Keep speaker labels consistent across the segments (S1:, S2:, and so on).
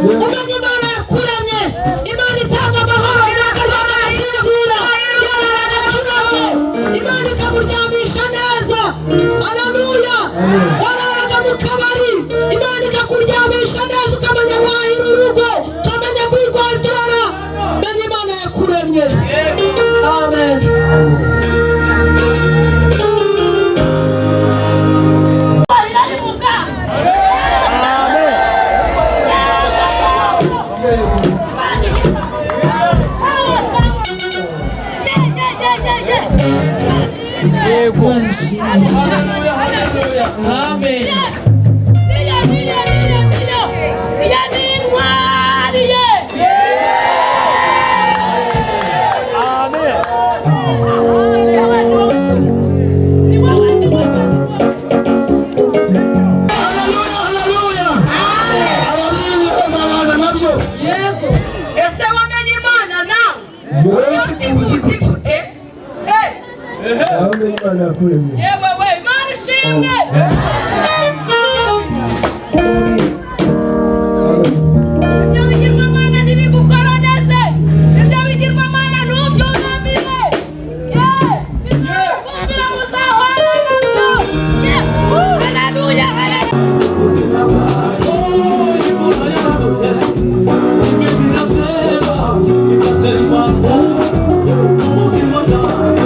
S1: Umenye Imana yakuremye, Imana itanga amahoro, irakaryama agasinzira, yarara agacumaho, Imana ikamuryamisha neza. Haleluya! Wararaga mu kabari, Imana ikakuryamisha neza, ukamenya wahira urugo, ukamenya kwikondora. Menya Imana yakuremye. Amen.
S2: Amen.
S3: Haleluya, haleluya. Ababyeyi bazabana nabyo.
S1: Yego.
S4: Ese wamenye Imana nawe?
S3: Wowe uzi gute?
S5: Nawe Imana yakuremye.
S2: Yewe we, Imana ishimwe. Ibyo bigirwamana ntibigukoroneze, ibyo bigirwamana ntubyunamire. Yes, kumvira muzahwana nabyo. Yes, haleluya, haleluya.
S3: Ubuzima bwanjye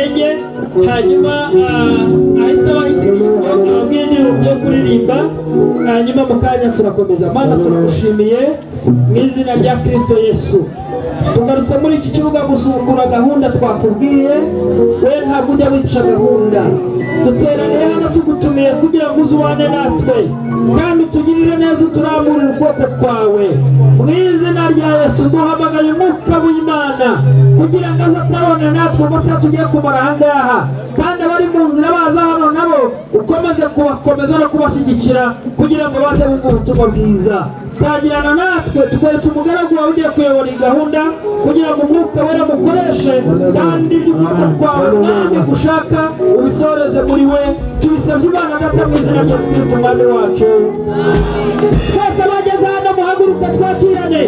S5: Dusenge, hanyuma ahita abaha indirimbo, ababwire indirimbo mugiye kuririmba, hanyuma mu kanya turakomeza. Mana, turagushimiye mu izina rya Kirisito Yesu. Tugarutse muri iki kibuga gusukura gahunda twakubwiye. We ntabwo ujya wica gahunda. Duteraniye hano tugutumiye kugira ngo uze ubane natwe kandi utugirire neza, uturamburire ukuboko kwawe. Mu izina rya Yesu, duhamagaye Umwuka w'Imana kugira ngo aze atabane natwe amasaha tugiye kumara aha ngaha, kandi abari mu nzira baza hano nabo ukomeze kubakomeza no kubashyigikira kugira ngo baze bumve ubutumwa bwiza. Tangirana natwe, tugaretse umugaragu wawe ugiye kuyobora iyi gahunda kugira ngo Umwuka Wera mukoreshe, kandi iby'ukuboko kwawe, Mwami, gushaka ubisoreze muri we. Tubisabye Imana Data mu izina rya Yesu Kirisito Umwami wacu. Twese abageze hano muhaguruke twakirane.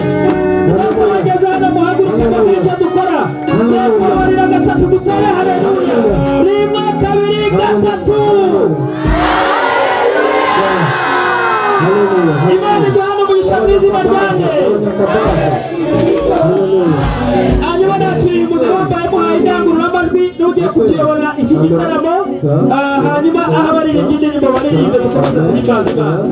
S5: Twese abageze hano muhaguruke bagire icyo dukora. Tugiye kubabarira gatatu, dutere haleluya. Rimwe, kabiri, gatatu. Imana iduhane umugisha mu izina ryanjye. Hanyuma nakiriye umugabo wambaye, muhaye indangururamajwi, niwe ugiye kutuyobora iki gitaramo. Hanyuma aho abaririmbyi indirimbo baririmbe, dukomeze guhimbaza Imana.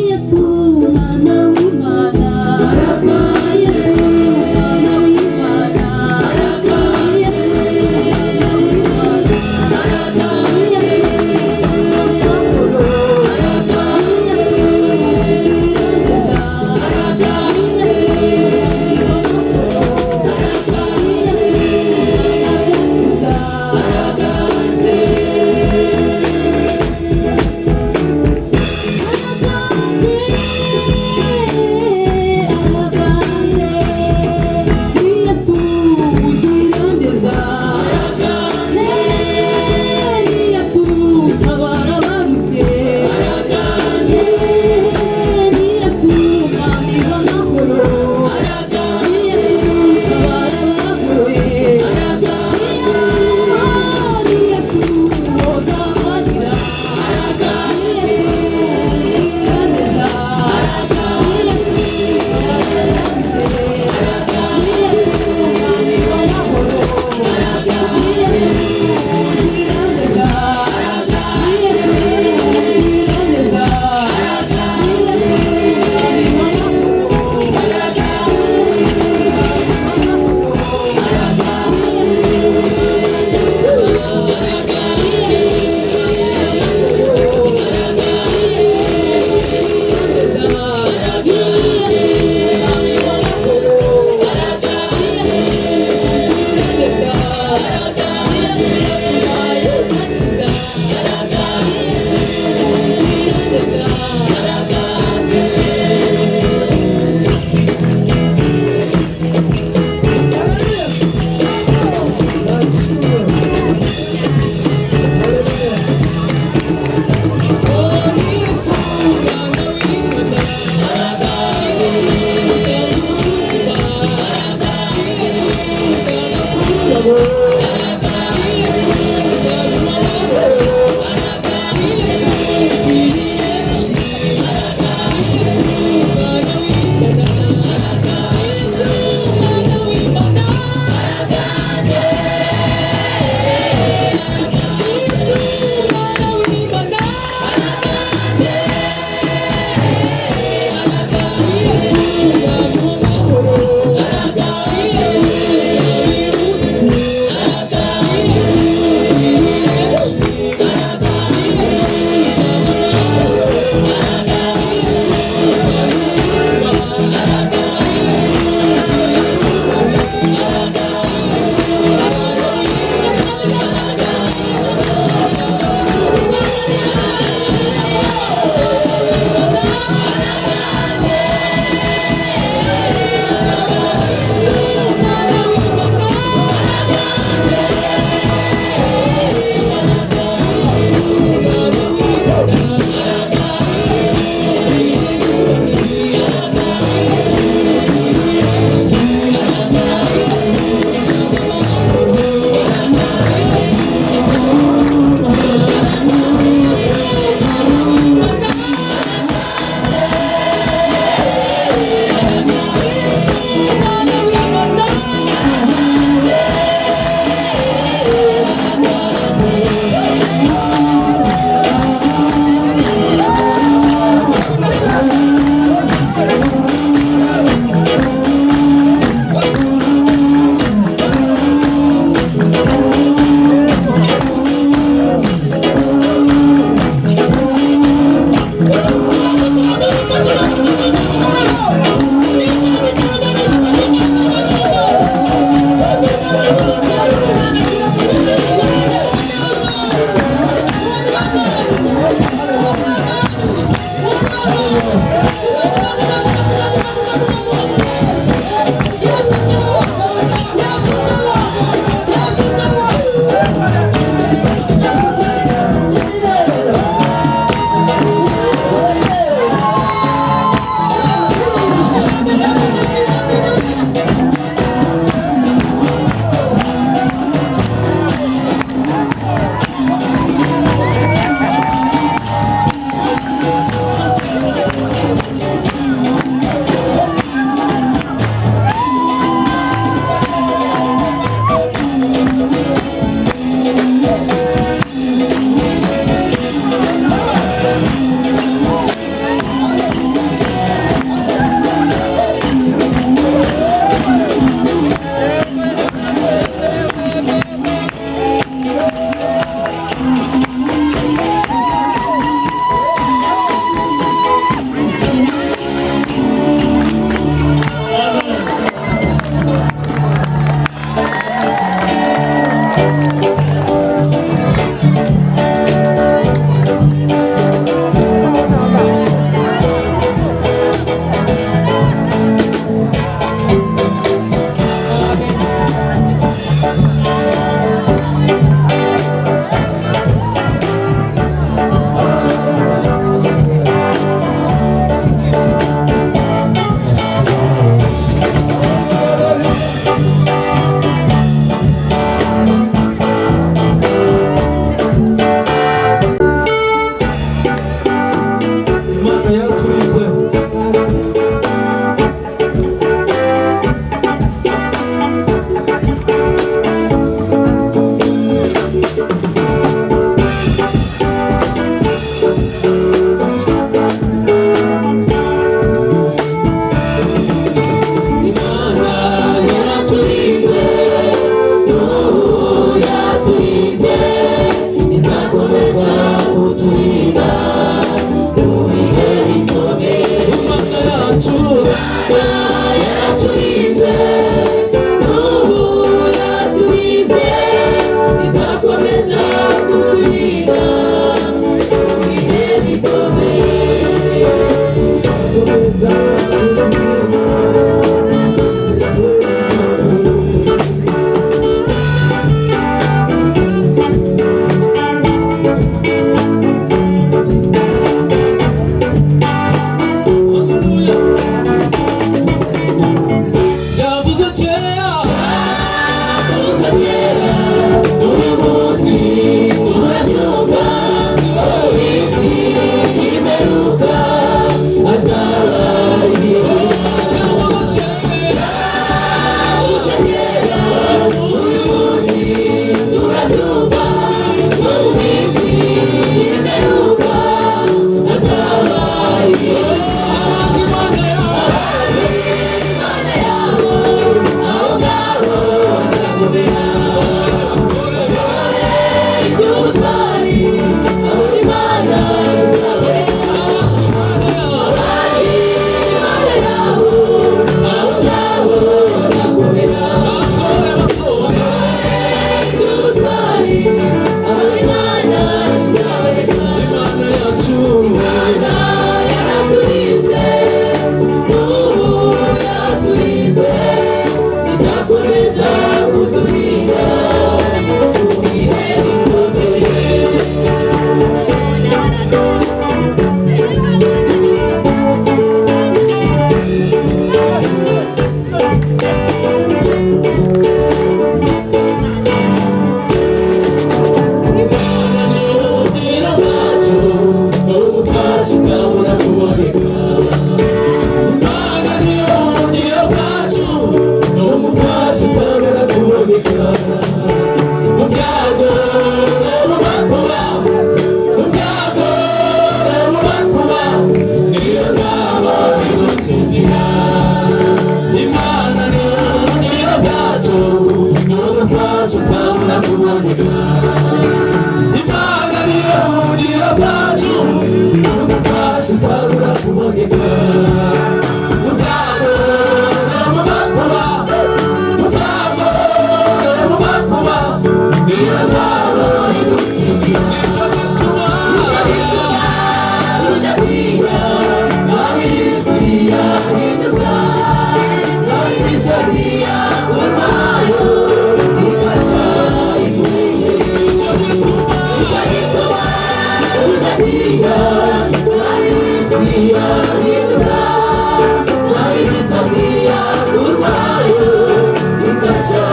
S2: Yesu mwana w'Imana, Yesu mwana w'Imana, Yesu mwana w'Imana, Yesu
S1: Hallelujah.
S3: Umufasha utabura kuboneka mu byago no mu makuba, mu byago no mu makuba, niyo ngabo idukingira. Imana niyo buhungiro bwacu, ni umufasha utabura kuboneka. Imana niyo buhungiro bwacu, ni umufasha utabura kuboneka mu byago no mu makuba, mu byago no mu makuba, niyo ngabo idukingira. Nicyo gituma tudatinya, naho isi yahinduka, naho imisozi yakurwayo ikajya ikurenge. Nicyo gituma tudatinya, naho isi yahinduka, naho imisozi yakurwayo ikajya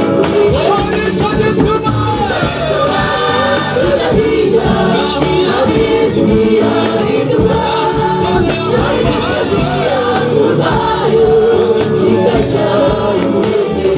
S3: ikurenge. Nicyo gituma tudatinya, naho isi yahinduka, naho imisozi yakurwayo ikajya ikurenge.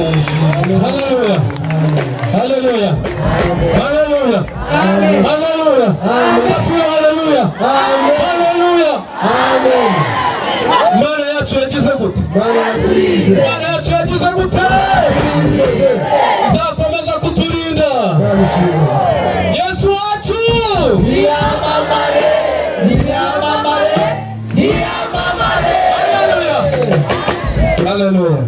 S3: Haleluya. Haleluya. Haleluya. Haleluya. Safi, haleluya. Haleluya. Imana yacu yagize gute? Imana yacu yagize gute? Izakomeza kuturinda. Yesu wacu
S1: Niyamamare, niyamamare, niyamamare.
S3: Haleluya. Haleluya.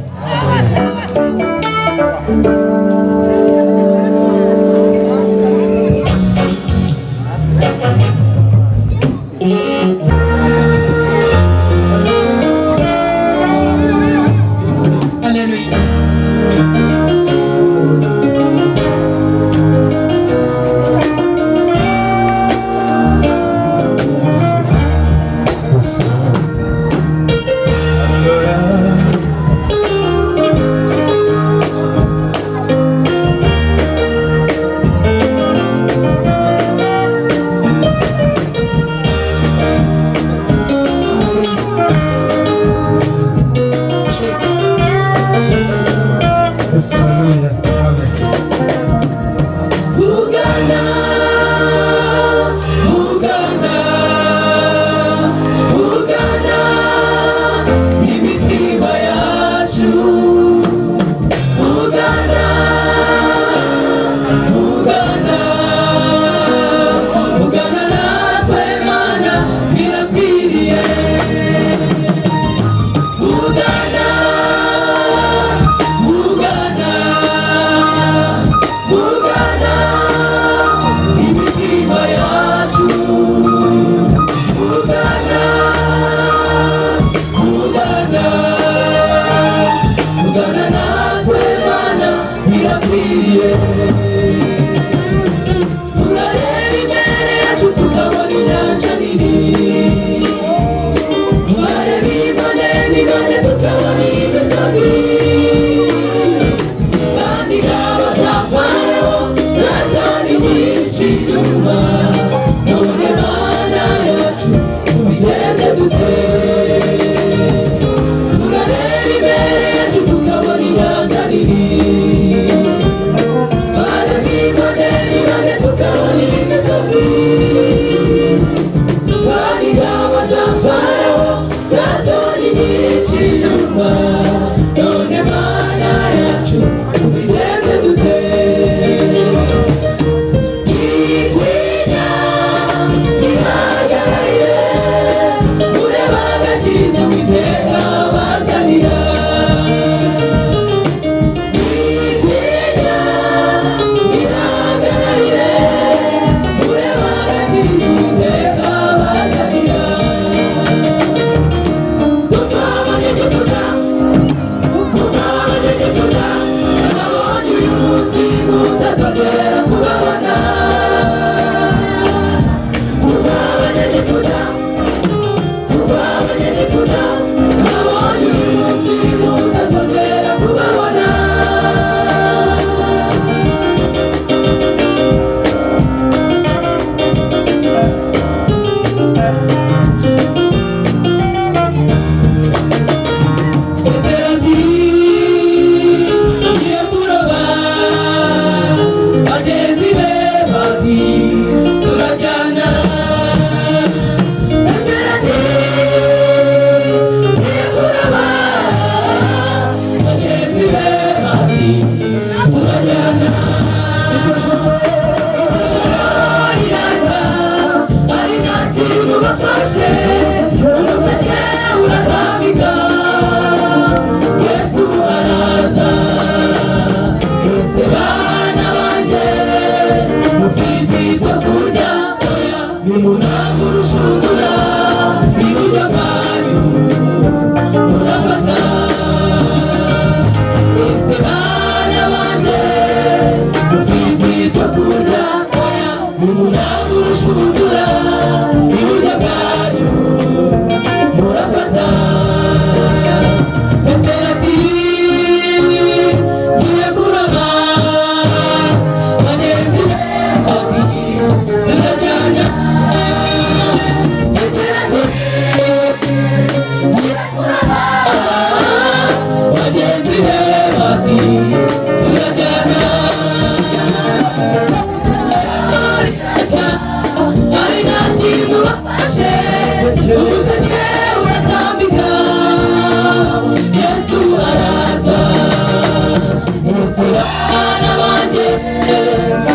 S1: Abanyegiputa, tuva abanyegiputa, nabonye uyu munsi mutazongera kubabona. Petero ati ngiye kuroba, bagenzi be bati turajyana. Petero ati ngiye kuroba, bagenzi be bati turajyana. Ijoro riracya ari nta kintu bafashe, umuseke uratambika, Yesu araza. Ese bana banjye mufite ibyo kurya? Nimunanga urushundura iburyo bwanyu murafata. Ese bana banjye mufite ibyo kurya? Nimunanga urushundura iburyo bwanyu murafata. Petero ati ngiye kuroba, bagenzi be bati turajyana. Petero ati ngiye kuroba, bagenzi be bati turajyana. Ari nta kintu bafashe, umuseke uratambika, Yesu araza. Ese bana banjye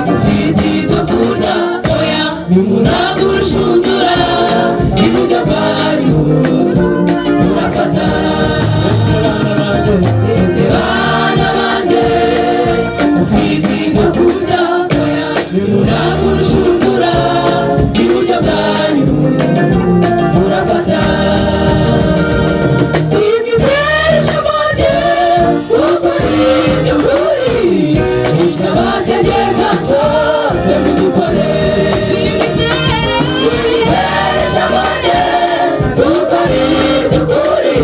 S1: mufite ibyo kurya? Oya, nimunanga urushundura iburyo bwanyu murafata. Ese bana banjye mufite ibyo kurya? Oya, nimunanga urushundura iburyo bwanyu murafata. Nimwizere ijambo rye kuko ni iry'ukuri, ibyo abategeka byose mubikore. Nimwizere ijambo rye kuko ni iry'ukuri,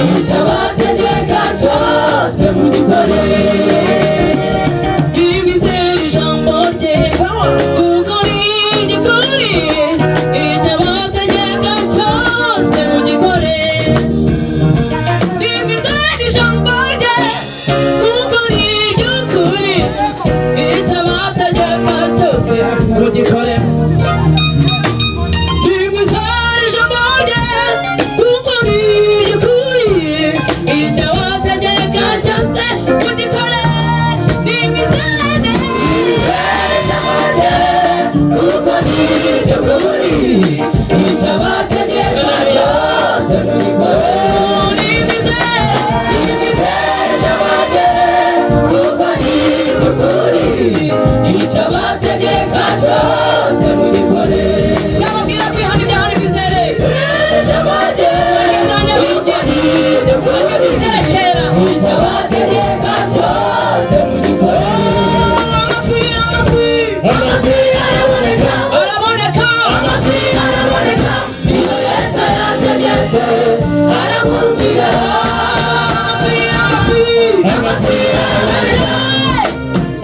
S1: ibyo abategeka byose mubikore.
S2: Nimwizere ijambo rye kuko ni iry'ukuri, icyo abategeka cyose mugikore. Nimwizere ijambo rye kuko ni iry'ukuri, icyo abategeka cyose mugikore. Nimwizere ijambo rye kuko ni iry'ukuri, icyo abategeka cyose mugikore. Nimwizere
S1: Nimwizere ijambo rye kuko ni iry'ukuri, icyo abategeka byose mubikore. Nimwizere ijambo rye kuko ni iry'ukuri, icyo abategeka byose mubikore.
S2: Ndababwira kwihana ibyaha nimwizere.
S1: Nimwizere ijambo rye kuko ni iry'ukuri,
S2: Kera.
S1: icyo abategeka byose mubikore.
S2: Amafi, amafi,
S1: Amafi araboneka,
S2: araboneka.
S1: amafi araboneka, iyo Yesu ayategetse aramwumvira.
S2: Amafi, amafi,
S1: Amafi araboneka,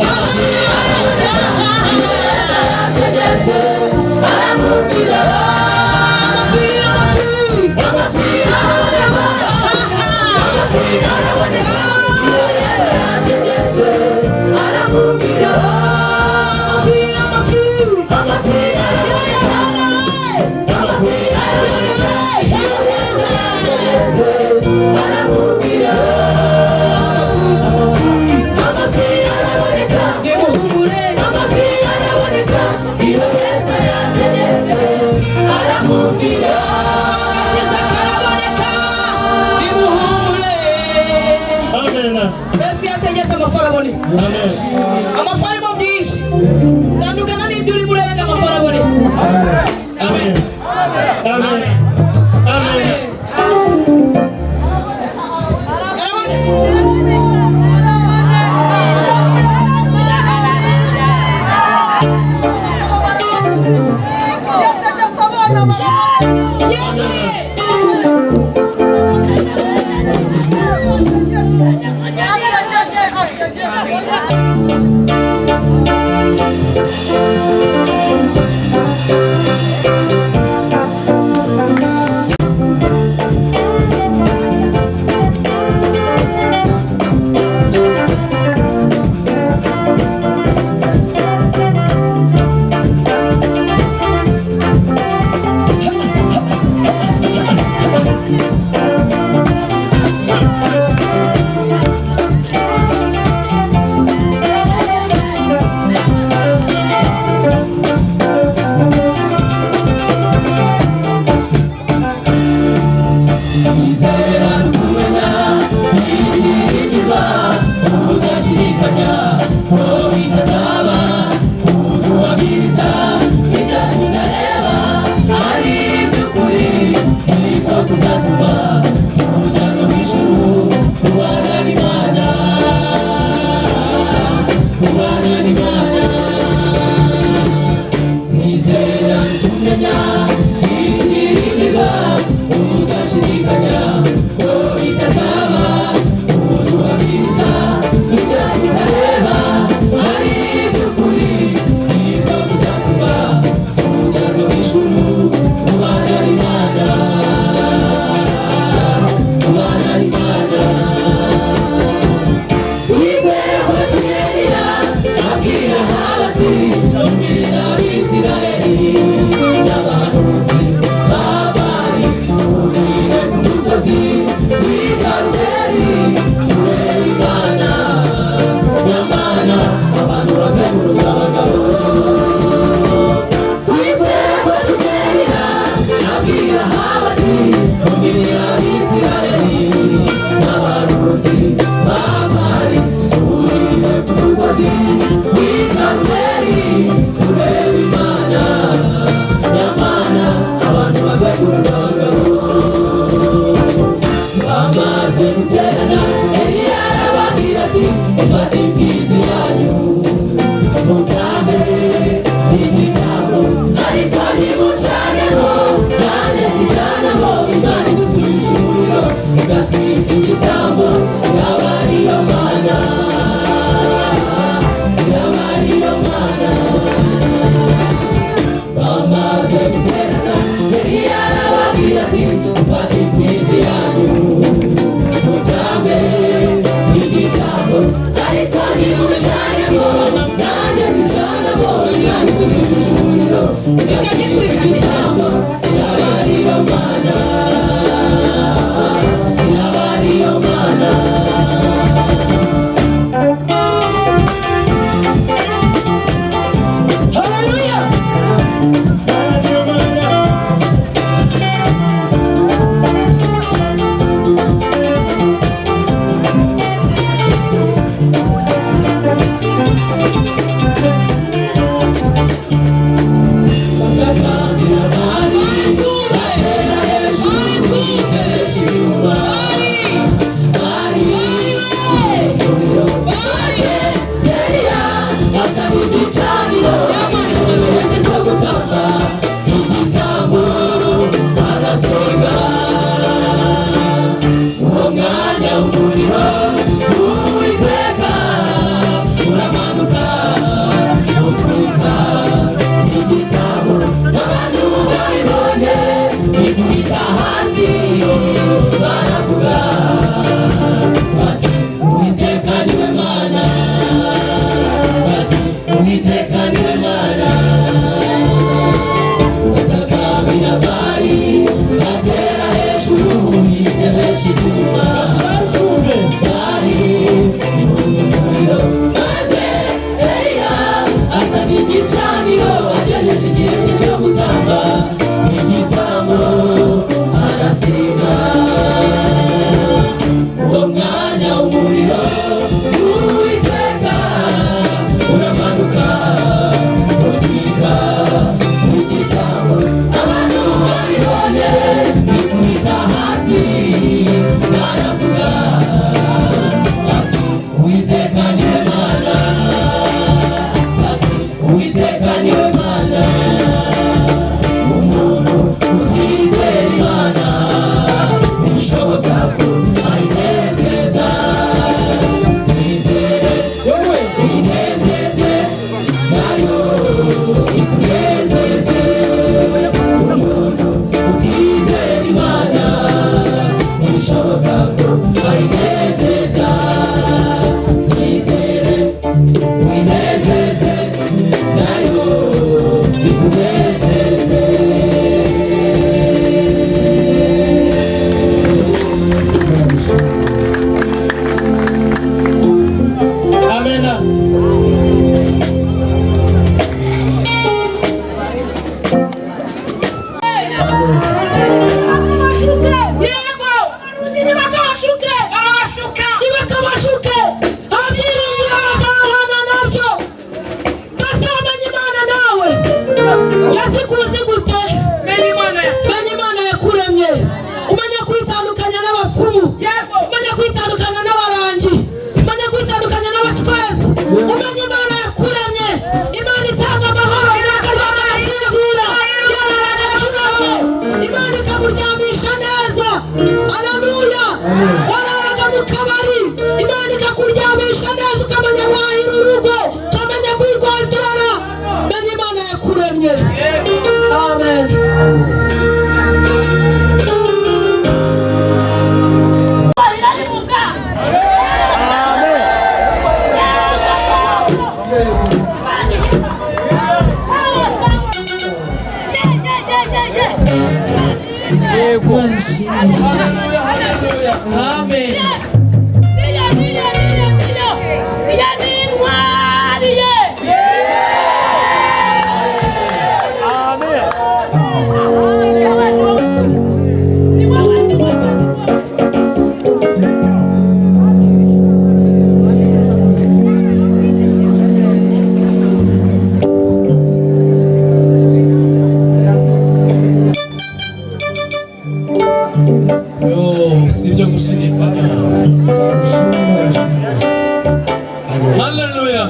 S1: amafi araboneka, iyo Yesu ayategetse aramwumvira.
S2: Amafi, amafi,
S1: Amafi araboneka, amafi araboneka, iyo Yesu ayategetse aramwumvira.
S2: Amafi, amafi,
S1: Amafi araboneka, amafi araboneka, iyo Yesu ayategetse aramwumvira. Amafi araboneka,
S2: nimuhumure.
S1: amafi araboneka, iyo Yesu ayategetse aramwumvira.
S2: Agakiza karaboneka, nimuhumure.
S5: Amen.
S4: Yesu yategetse amafi araboneka.
S5: Amen.
S4: Amafi arimo byinshi, tandukana n'ibyo urimo urenga, amafi araboneka.
S5: Amen. Amen. Amen.
S4: Araboneka.
S6: Yategetse abana.
S4: Yeguye.
S1: Kwizera kumenya ibyiringirwa udashidikanya ko bitazaba kuduhamiriza ibyo tutareba ari iby'ukuri niko kuzatuma tujya mu ijuru kubana n'Imana, kubana n'Imana. Kwizera kumenya ibyiringirwa udashidikanya ko bitazaba kuduhamiriza ibyo tutareba ari iby'ukuri niko kuzatuma tujya mu ijuru kubana n'Imana, kubana n'Imana. Wizera ko tugendera abwira abati abwira Abisirayeli n'abahanuzi b'Abali urire ku musozi w'i Karumeli urebe Imana nyamana abantu bave mu rugabagabo. Wizera ko tugendera abwira abati abwira Abisirayeli n'abahanuzi b'Abali urire ku musozi w'i Karumeli turebe Imana nyamana abantu bave mu rugabagabo. Bamaze guterana Eliya arababwira ati mufate imfizi yanyu mutambe igitambo ariko ntimucanemo nanjye sincanamo Imana idusubije umuriro igatwika igitambo yaba ariyo Mana, yaba ariyo Mana. Bamaze guterana Eliya arababwira ati mufate imfizi yanyu mutambe igitambo ariko ntimucanemo nanjye sincanamo Imana idusubije umuriro igatwika igitambo yaba ariyo Mana, yaba ariyo Mana.
S3: Haleluya! Niyo Mana.
S1: Bakatambira bari batera hejuru bitesha inyuma bari umuriro maze Eliya asaba igicaniro ikimenyetso cyo gutamba igitambo barasenga uwo mwanya umuriro w'Uwiteka uramanuka utwika igitabo abantu babibonye bikubita hasi baravuga bati Uwiteka niwe Mana, bati Uwiteka niwe Mana. Batakambira Bali batera hejuru bitemesha ibyuma bari umuriro maze Eliya asa n'igicaniro agejeje igihe cye cyo gutamba igitambo arasenga uwo mwanya umuriro w'Uwiteka uramanuka utwika igitambo abantu babibonye
S4: Imana ikamuryamisha neza. Haleluya. Wararaga mu kabari, Imana ikakuryamisha neza, ukamenya wahira urugo, ukamenya kwikontorora. Menya Imana yakuremye. Amen.
S3: Yo, si ibyo gushidikanya. Haleluya.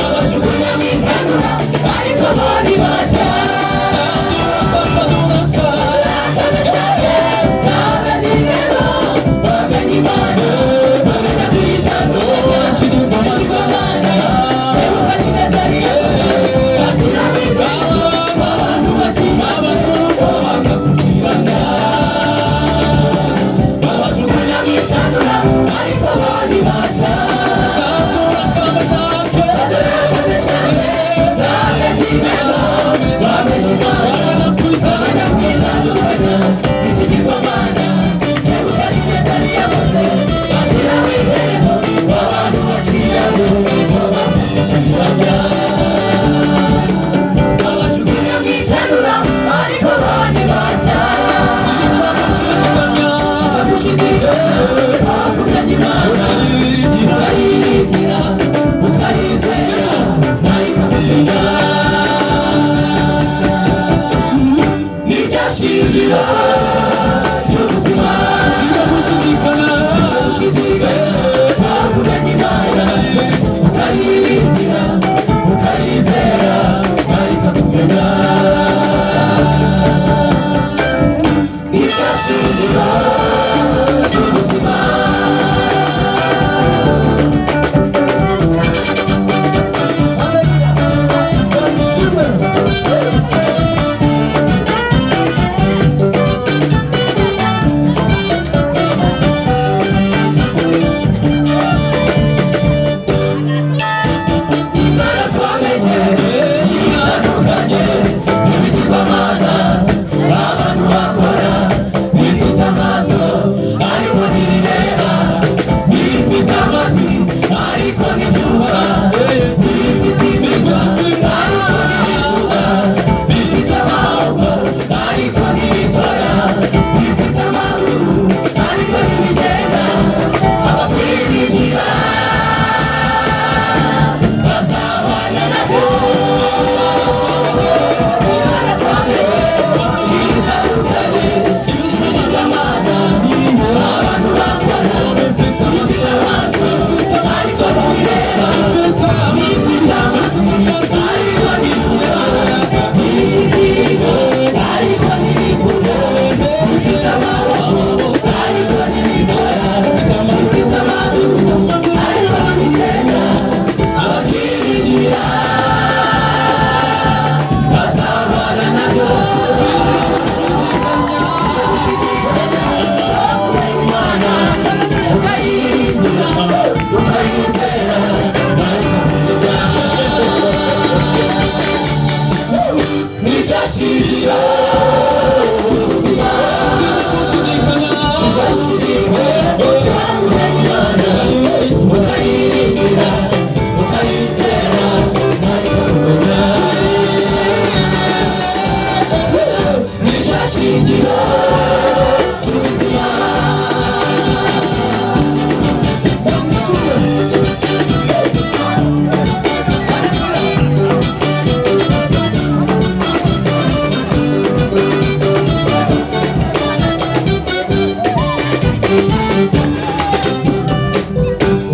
S1: Abajugunya mu itanura.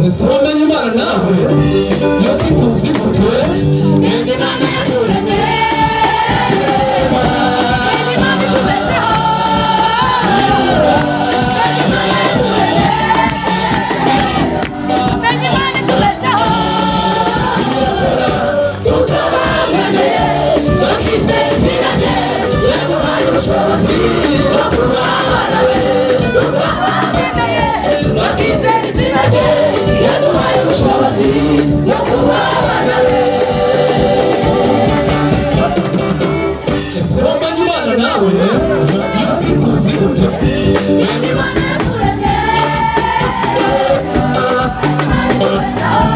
S3: Ese wamenye Imana nawe yo sikuzi gute?
S1: Menye Imana yaturemye, Menye Imana itubesheho, Menye Imana yaturemye, Menye Imana itubesheho. Tukabamenye bakizera izina rye, yaduhaye ubushobozi bwo kuba abana be. Tukabamenye bakizera izina rye, yaduhaye ubushobozi bwo kuba abana be.
S3: Ese wamenye Imana nawe yo sikuzi gute?
S1: Menye Imana yaturemye, Imana itubesheho.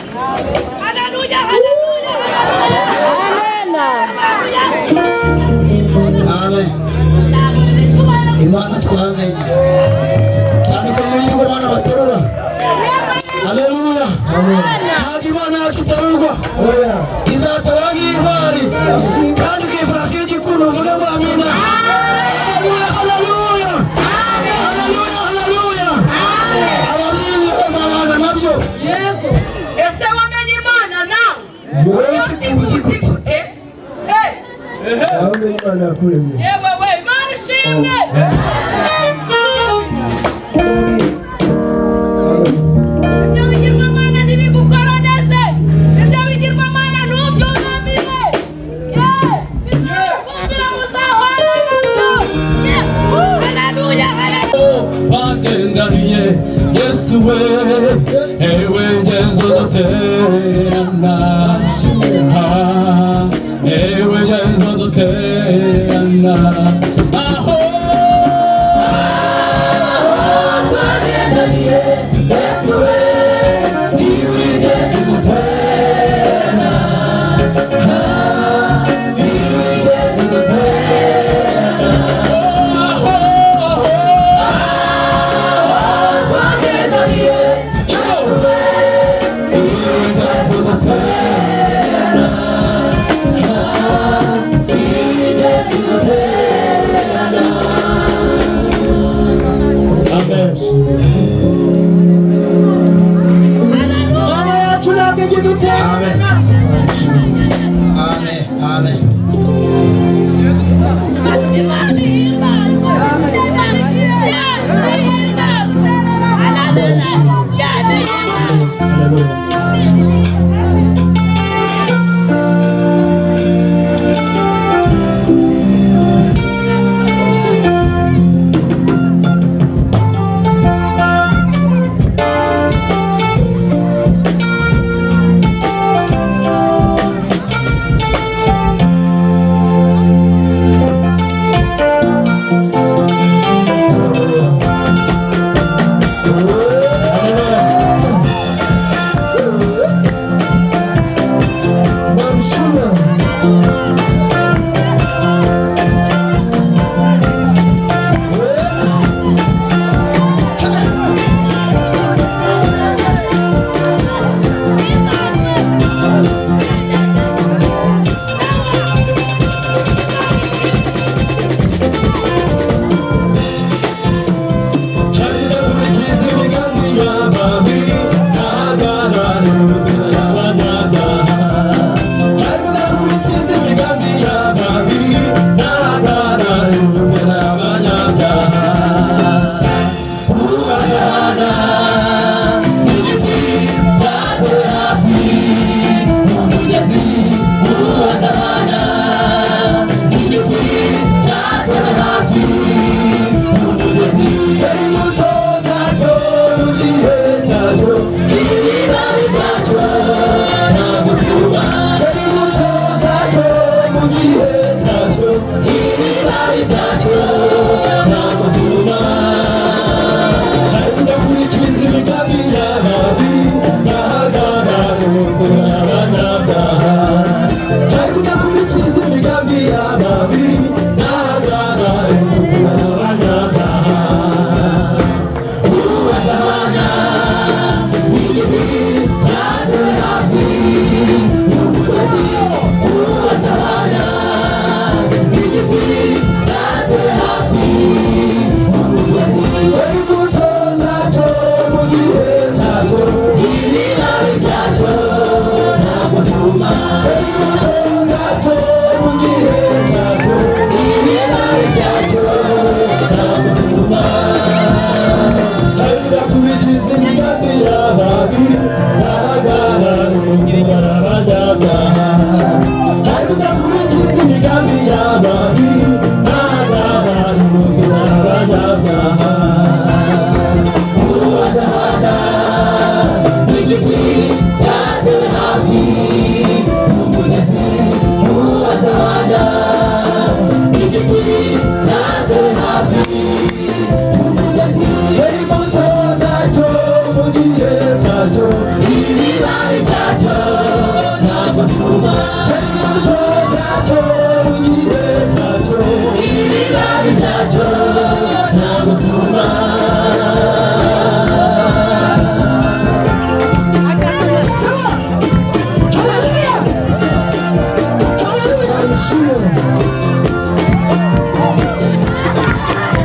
S4: Haleluya, haleluya, haleluya.
S6: Amen. Imana twamenye tandukanye n'ibigirwamana baterura. Haleluya. Ntabwo Imana yacu iterurwa, izatabara nk'intwari kandi ukifasha igikuru uvuge ngo amina. Haleluya, haleluya, haleluya, haleluya. Ababyeyi bazabana nabyo.
S4: Yego. Ese wamenye Imana nawe?
S6: Wowe sikuzi gute?
S4: Eh,
S3: Wamenye Imana yakuremye.
S4: yewe we, Imana ishimwe. Ibyo bigirwamana ntibigukoroneze. Ibyo bigirwamana ntubyunamire. Yes. Kumvira muzahwana nabyo. Yes. Haleluya, haleluya.
S3: Bagendaniye Yesu we, ewe ngezo duterana, Ah, ewe ngezo duterana, aho twagendaniye Yesu we, ntiwigeze uduterana, Ah, ntiwigeze uduterana, aho twagendaniye Yesu we, ntiwigeze uduterana.
S6: Amen. Amen. Amen.
S5: Haleluya.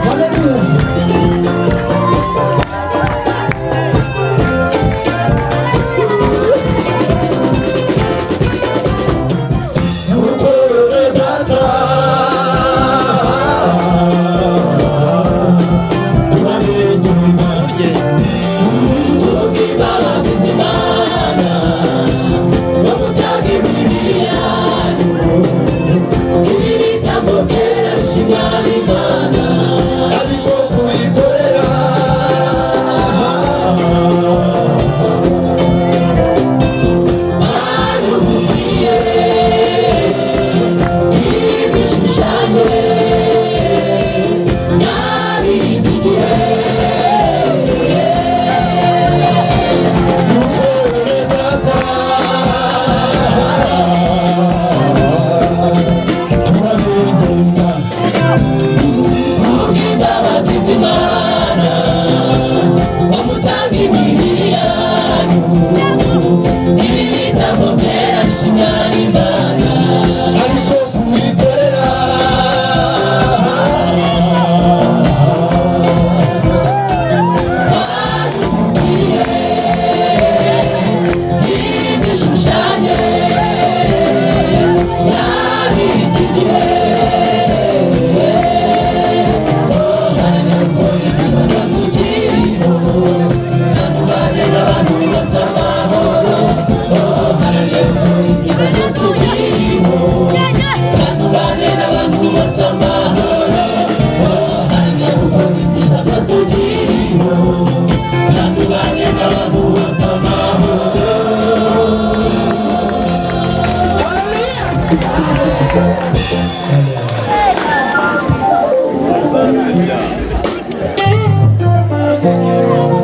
S6: Hallelujah.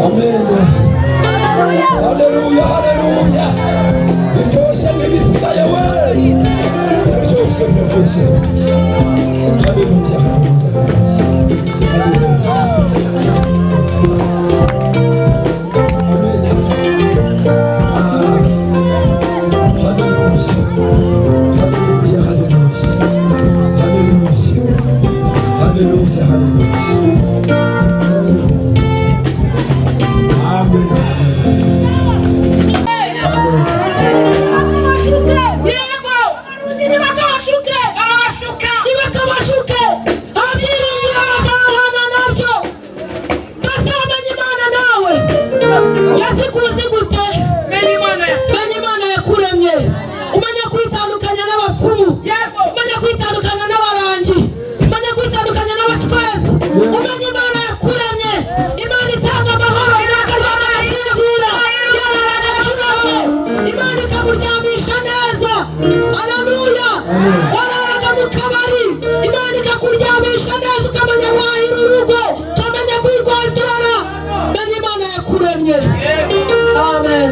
S3: Amen. Haleluya, haleluya. Biryoshye nk'ibisigaye we. Biraryoshye, biraryoshye. Haleluya, haleluya. Amen. Ah, haleluya. Haleluya, haleluya. Haleluya. Haleluya, haleluya. Amen.
S4: Yego, ntibakabashuke, barabashuka,
S2: ntibakabashuke. Ababyiringira bazahana nabyo. Bazamenya Imana nawe. Yazikuzi gute?
S4: Menya Imana yacu.
S2: Menya Imana yakuremye, umenya kwitandukanya n'abapfumu,
S4: Yego.
S2: umenya kwitandukanya n'abarangi, umenya kwitandukanya n'abacwezi, umenya Imana yakuremye. Imana itanga amahoro, irakaryama yasinzira, yararaga kibaho, Imana ikamuryamisha neza. Haleluya! Wararaga mu kabari, Imana ikakuryamisha neza, ukamenya wahira urugo, ukamenya kwikondora. Menya Imana yakuremye. Amen.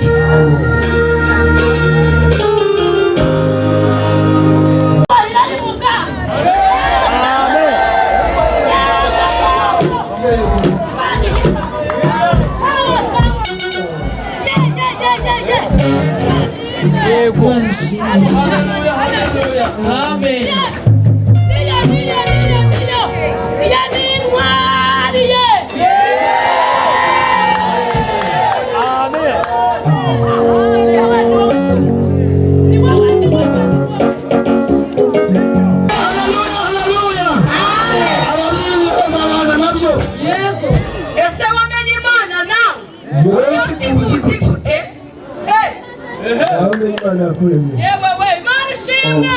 S4: Amen.
S6: Haleluya, haleluya. Ababyeyi bazabana nabyo.
S4: Yego. Ese wamenye Imana nawe?
S6: Wowe uzi gute?
S4: Eh, eh.
S6: Wamenye Imana yakuremye.
S4: Yewe we, Imana ishimwe.